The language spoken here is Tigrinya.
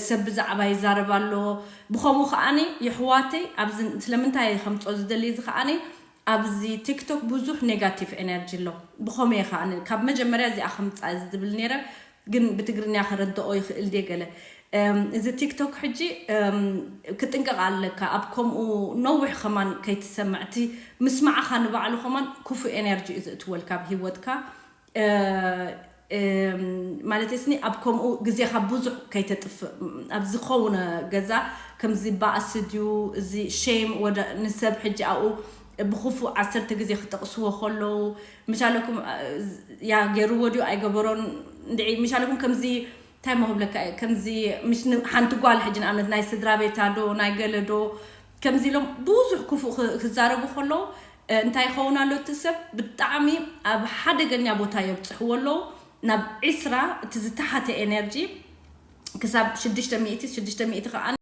ሰብ ብዛዕባ ይዛረብ ኣሎ። ብኸምኡ ከዓኒ የሕዋተይ ኣብዚ ስለምንታይ ከምፅኦ ዝደሊ እዚ ከዓኒ ኣብዚ ቲክቶክ ብዙሕ ኔጋቲቭ ኤነርጂ ኣሎ። ብኸምኡ እየ ከዓኒ ካብ መጀመርያ እዚኣ ከምፃ ዝብል ነይረ፣ ግን ብትግርኛ ክረድኦ ይኽእል ድየ ገለ። እዚ ቲክቶክ ሕጂ ክጥንቀቕ ኣለካ። ኣብ ከምኡ ነዊሕ ከማን ከይትሰምዕ፣ እቲ ምስማዕኻ ንባዕሉ ከማን ክፉ ኤነርጂ እዩ ዘእትወልካ ኣብ ሂወትካ። ማለት ስኒ ኣብ ከምኡ ግዜኻ ብዙሕ ከይተጥፍእ። ኣብ ዝኸውን ገዛ ከምዚ ባእሲ ድዩ እዚ ሼም ወደ ንሰብ ሕጂ ኣብኡ ብክፉ ዓሰርተ ግዜ ክጠቕስዎ ከለዉ፣ ምሻለኩም ያ ገይርዎ ድዩ ኣይገበሮን፣ እንድዒ ምሻለኩም ከምዚ እንታይ መክብለካ እየ፣ ከምዚ ሓንቲ ጓል ሕጂ ንኣብነት ናይ ስድራ ቤታ ዶ ናይ ገለ ዶ ከምዚ ኢሎም ብዙሕ ክፉእ ክዛረቡ ከለዉ እንታይ ይኸውን ኣሎ? እቲ ሰብ ብጣዕሚ ኣብ ሓደገኛ ቦታ የብፅሕዎ ኣለዉ። ናብ ዒስራ እቲ ዝተሓተ ኤነርጂ ክሳብ ሽዱሽተ ሚእቲ፣ ሽዱሽተ ሚእቲ ከዓ